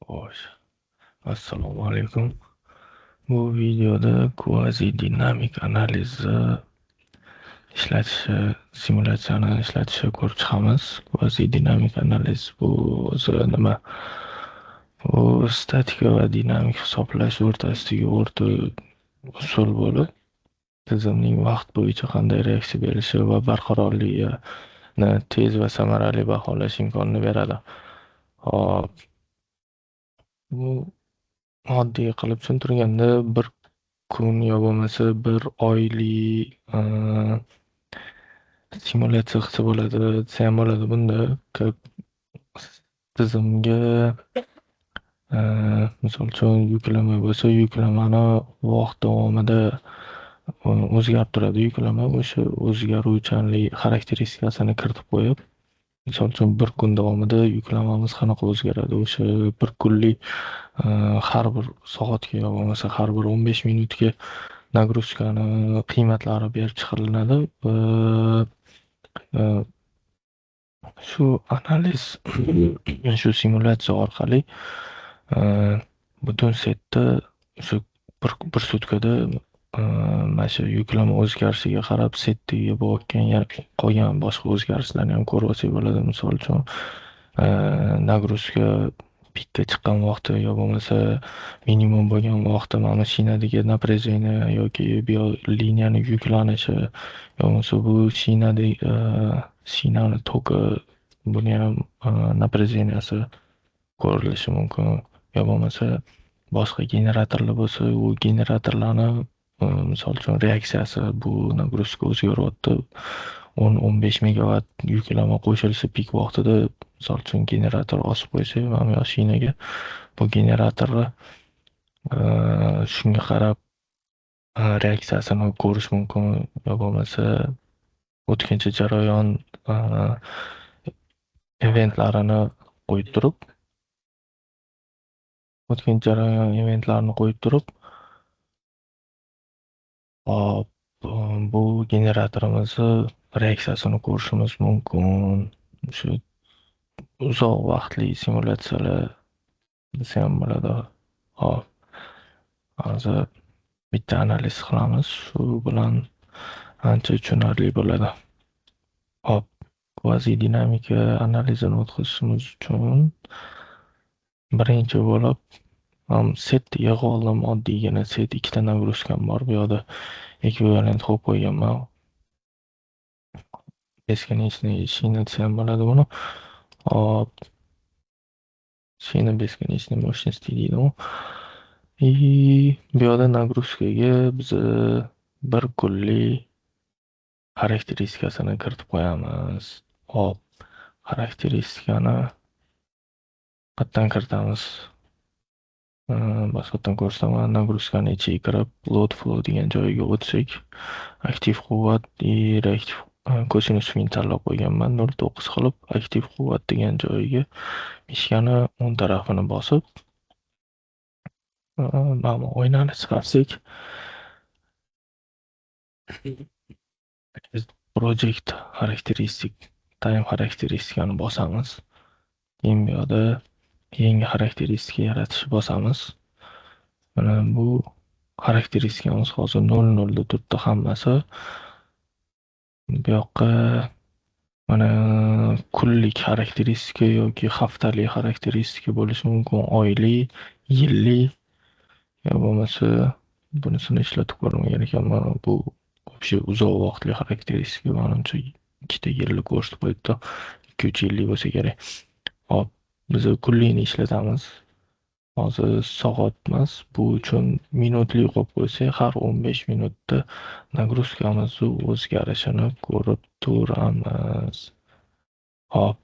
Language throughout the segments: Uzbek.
Xo'sh, assalomu alaykum. Bu videoda kvazi-dinamik analizni ishlatishi, simulyatsiyani ishlatishni ko'rib chiqamiz. Kvazi-dinamik analiz bu o'zi nima? Bu statika va dinamik hisoblash o'rtasidagi o'rta usul bo'lib, tizimning vaqt bo'yicha qanday reaksiya berishi va barqarorligini tez va samarali baholash imkonini beradi. Hop. Bu oddiy qilib tushuntirganda, bir kun yo bo'lmasa bir oylik simulyatsiya qilsa bo'ladi desa ham bo'ladi. Bunda как tizimga, misol uchun, yuklama bo'lsa, yuklamani vaqt davomida o'zgarib turadi. Yuklama o'sha o'zgaruvchanlik xarakteristikasini kiritib qo'yib, misol uchun, bir kun davomida yuklamamiz qanaqa o'zgaradi, o'sha bir kunlik har bir soatga yo bo'lmasa har bir 15 minutga нагрузка ni qiymatlari berib chiqilinadi va shu analiz, shu simulyatsiya orqali butun setda o'sha bir sutkada mana shu yuklama o'zgarishiga qarab setdagi bo'layotgan qolgan boshqa o'zgarishlarni ham ko'rib olsak bo'ladi. Misol uchun, нагрузка pikka chiqqan vaqti yo bo'lmasa minimum bo'lgan vaqtda mana shinadagi напряжение yoki bu yoq liniyani yuklanishi yo bo'lmasa bu shinadagi shinani toki, buniyam напряжения si ko'rilishi mumkin yo bo'lmasa boshqa generatorlar bo'lsa, u generatorlarni, misol uchun, reaksiyasi. Bu нагрузка o'zgaryapti, 10-15 megavatt yuklama qo'shilsa pik vaqtida, misol uchun, generator osib qo'ysak mana bu yoq shinaga, bu generatorni shunga qarab reaksiyasini ko'rish mumkin yo bo'lmasa o'tkinchi jarayon eventlarini qo'yib turib, o'tkinchi jarayon eventlarini qo'yib turib, hop, bu generatorimizni reaksiyasini ko'rishimiz mumkin. Shu uzoq vaqtli simulyatsiyalar desa ham bo'ladi. Hop, hozir bitta analiz qilamiz, shu bilan ancha tushunarli bo'ladi. Hop, kvazi dinamika analizini o'tkazishimiz uchun birinchi bo'lib set yig'ib oldim, oddiygina set, ikkita нагрузка m bor bu yoqda, ekvivalent qo'yib qo'yganman. Бесконечный shina desa ham bo'ladi buni. Hop, shina бесконечной мощности deydi u. И bu yoqda нагрузка ga biz bir kunlik xarakteristikasini kiritib qo'yamiz. Hop, xarakteristikani qayerdan kiritamiz? Boshqatdan ko'rsataman. Нагрузка ni ichiga kirib, load flow degan joyiga o'tsak, aktiv quvvat и reaktiv kosinus fini tanlab qo'yganman 0,9 qilib, aktiv quvvat degan joyiga мышка ni o'ng tarafini bosib, mana bu oynani chiqarsak, project xarakteristik, time xarakteristikani bosamiz. Keyin bu yoqda yangi xarakteristika yaratishni bosamiz. Mana bu xarakteristikamiz hozir 0,0 da turibdi hammasi. Bu yoqqa mana kunlik xarakteristika yoki haftalik xarakteristika bo'lishi mumkin, oylik, yillik yo bo'lmasa bunisini ishlatib ko'rmagan ekanman. Bu вообще uzoq vaqtli xarakteristika, manimcha, ikkita yilni ko'rsatib qo'yibdi. 2-3 yillik bo'lsa kerak. Hop, biz kunlikni ishlatamiz. Hozir soat emas, bu uchun minutli qo'yib qo'ysak, har 15 minutda нагрузка mizni o'zgarishini ko'rib turamiz. Hop.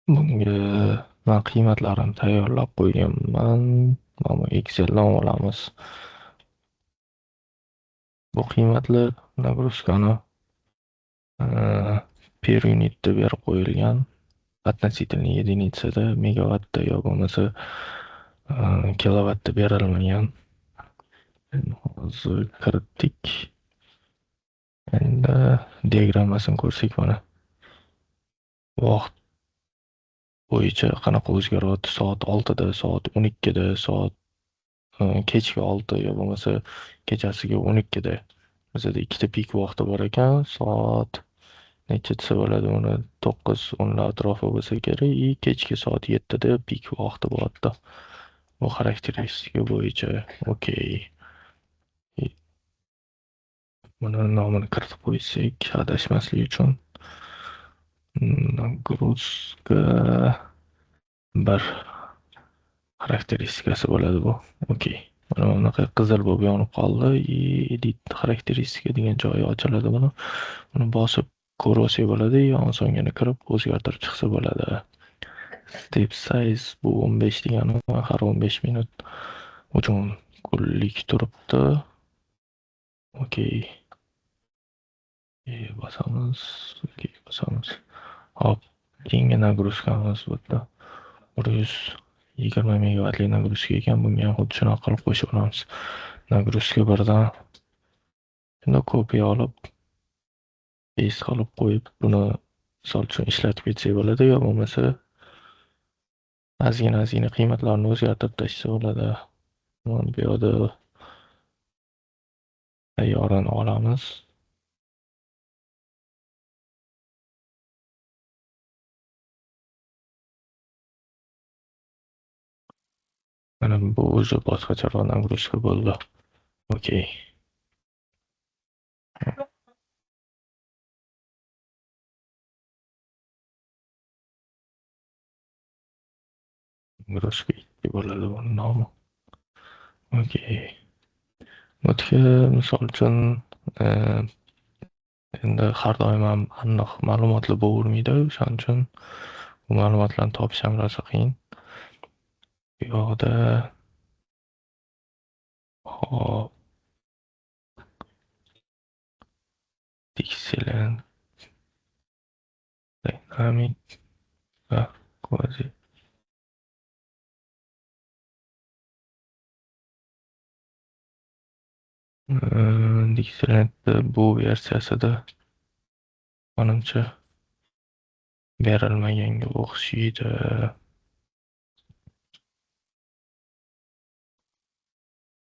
Bunga man qiymatlarini tayyorlab qo'yganman. Mana bu Exceldan olamiz. Bu qiymatlar нагрузка ni per unitda berib qo'yilgan. Относительный единица da, megavatda yo bo'lmasa kilovatda berilmagan. Hozir kiritdik. Endi diagrammasini ko'rsak, mana. Vaqt bo'yicha qanaqa o'zgaryapti, soat 6da, soat 12da, soat kechki 6 yo bo'lmasa kechasiga 12da. Bizada ikkita pik vaqti bor ekan, soat necha desa bo'ladi, uni 9-10 atrofi bo'lsa kerak, и kechki soat 7da pik vaqti bo'lyapti. Bu xarakteristika bo'yicha okey. Buni nomini kiritib qo'ysak, adashmaslik uchun. Нагрузка 1 xarakteristikasi bo'ladi bu. Okey. Mana bunaqa qizil bo'lib yonib qoldi. И edit xarakteristika degan joyi ochiladi buni. Buni bosib ko'rib olsak bo'ladi, yo osongina kirib o'zgartirib chiqsa bo'ladi. Step size bu 15 degani har 15 minut uchun kunlik turibdi. Okey. Bosamiz. Okey, bosamiz. Hop, keyingi nagruzkamiz bu yerda 120 megavatli nagruzka ekan. Bunga ham xuddi shunaqa qilib qo'shib olamiz. Nagruzka birdan shunda kopiya olib, paste qilib qo'yib, buni misol uchun ishlatib ketsak bo'ladi, yo bo'lmasa ozgina-ozgina qiymatlarni o'zgartirib tashlasa bo'ladi. Mana bu yoqda tayyorini olamiz. Mana bu o'zi boshqacharoq nagruzka bo'ldi. Okey. Nagruzka 2 bo'ladi buni nomi. Okey. Bu yerga misol uchun endi har doim ham aniq ma'lumotlar bo'lavermaydi, o'shaning uchun bu ma'lumotlarni topish ham rosa qiyin. Bu yoqda hop, Excellent, Dynamic va Quasi. Excellent bu versiyasida manimcha berilmaganga o'xshaydi.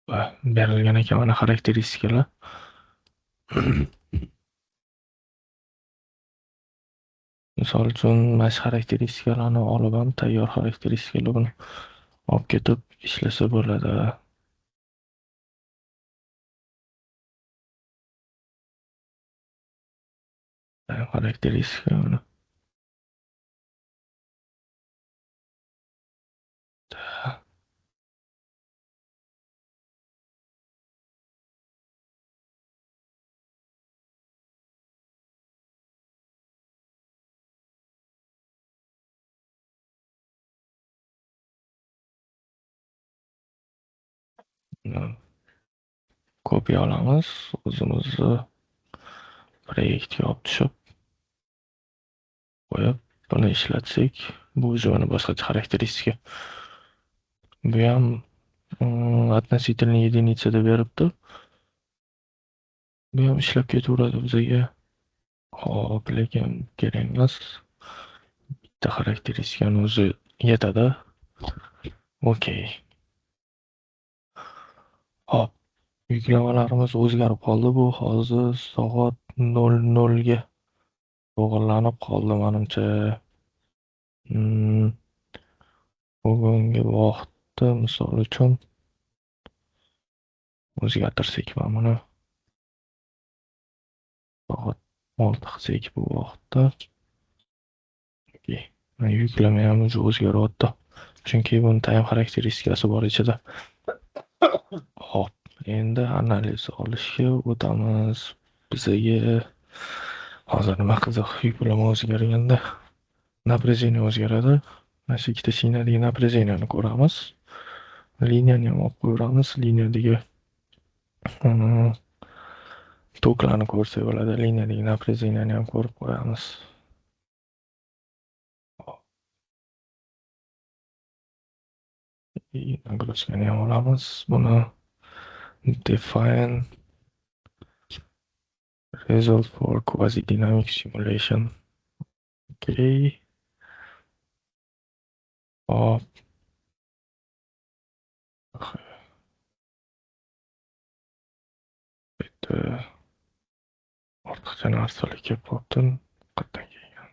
Va berilgan ekan mana xarakteristikalar. Misol uchun mana shu xarakteristikalarni olib ham tayyor xarakteristikalar buni olib ketib ishlasa bo'ladi. Xarakteristika buni. Kopiya olamiz, o'zimizni proyektga olib tushib qo'yib buni ishlatsak, bu уже mana boshqacha xarakteristika. Bu ham относительно единица deb beribdi. Bu ham ishlab ketaveradi bizga. Xo'p, lekin kerak emas. Bitta xarakteristikani o'zi yetadi. Okey. Hop, yuklamalarimiz o'zgarib qoldi. Bu hozir soat 00 ga to'g'rilanib qoldi menimcha. Bugungi vaqtda misol uchun o'zgartirsak mana buni soat 6 qilsak bu vaqtda. Okey, mana yuklama ham o'zgaryapti. Chunki buni time xarakteristikasi bor ichida. Hop, endi analiz olishga o'tamiz. Bizaga hozir nima qiziq, yuklama o'zgarganda напряжение o'zgaradi. Mana shu ikkita shinadagi напряжениeni ko'ramiz. Liniyani ham olib qo'yamiz. Liniyadagi toklarni ko'rsak bo'ladi. Liniyadagi напряжениeni ham ko'rib qo'yamiz. Нагрузкani ham olamiz. Buni define result for quasi dynamic simulation. Okay. Hop. Bitta ortiqcha narsalar kelib qolibdi. Qayerdan kelgan?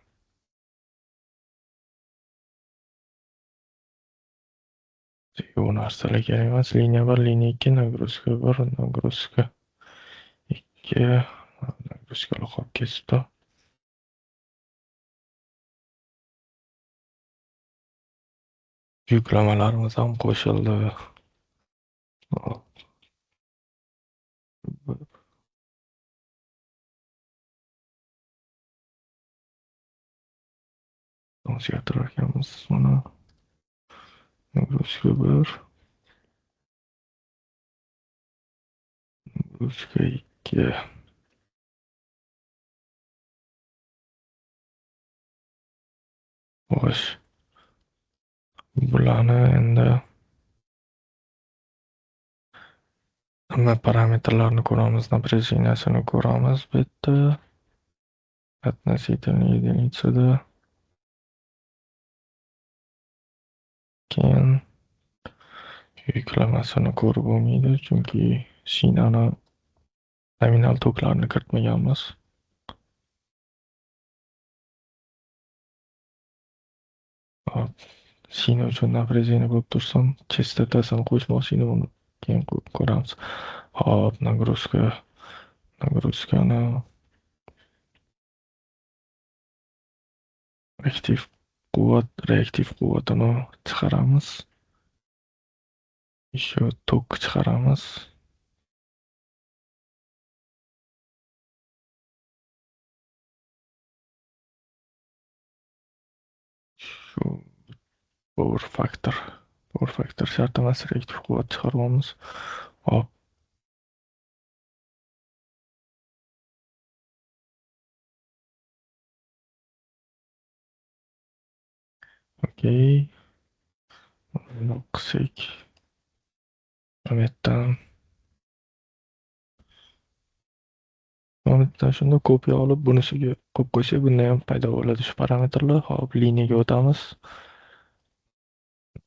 Bu narsalar kerak emas. Liniya 1, liniya 2, нагрузка 1, нагрузка 2, нагрузка qolib ketibdi. Yuklamalarimiz ham qo'shildi. Hop. O'zgartirar ekanmiz mana. Нагрузка 1, нагрузка 2. Xo'sh. Bularni endi hamma parametrlarni ko'ramiz, напряжениесini ko'ramiz bu yerda. Относительно единица da. Keyin yuklamasini ko'rib bo'lmaydi, chunki shinani nominal toklarni kiritmaganmiz. Hop, shina uchun напряжение bo'lib tursin, chastotasini qo'shmoqchi edim, uni keyin ko'ramiz. Hop, нагрузкani aktiv quvvat, reaktiv quvvatini chiqaramiz. Еще tok chiqaramiz. Shu power factor. Power factor shart emas, reaktiv quvvat chiqaryapmiz. Hop. Okey. Buni qilsak. Mana bu yerdan shunda kopiya olib bunisiga qo'yib qo'ysak, bunda ham paydo bo'ladi shu parametrlar. Hop, liniyaga o'tamiz.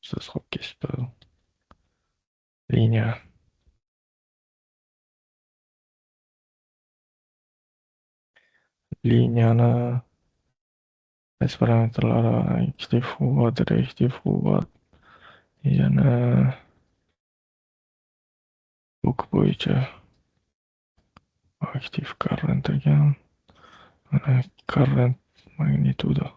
Siz qolib ketibdi. Liniya. Liniyani qaysi parametrlari? Aktiv quvvat, reaktiv quvvat, yana tok bo'yicha aktiv current ekan. Mana current magnituda.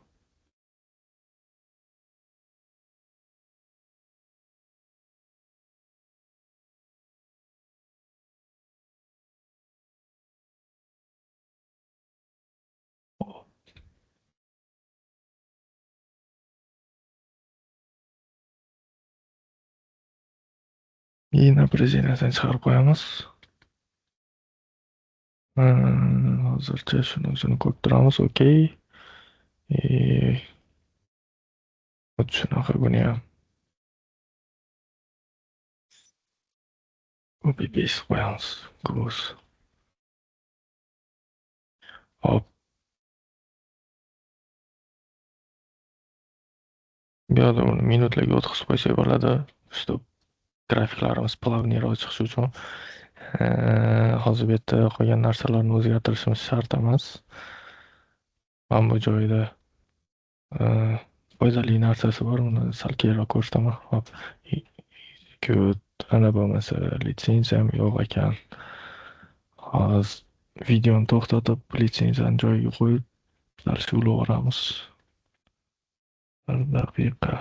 И напряжениесini chiqarib qo'yamiz. Hozircha shuni o'zini ko'rib turamiz. Okey. Shunaqa buni ham copy paste qo'yamiz. Close. Hop. Bu yoqda uni minutlarga o'tkazib qo'ysak bo'ladi. Чтоб grafiklarimiz плавныйroq chiqishi uchun. Hozir bu yerda qolgan narsalarni o'zgartirishimiz shart emas. Mana bu joyda foydali narsasi bor, uni sal keyinroq ko'rsataman. Hop, ana bo'lmasa litsenziyam yo'q ekan. Hozir videoni to'xtatib, litsenziyani joyiga qo'yib, dars ulavoramiz. Bir daqiqa.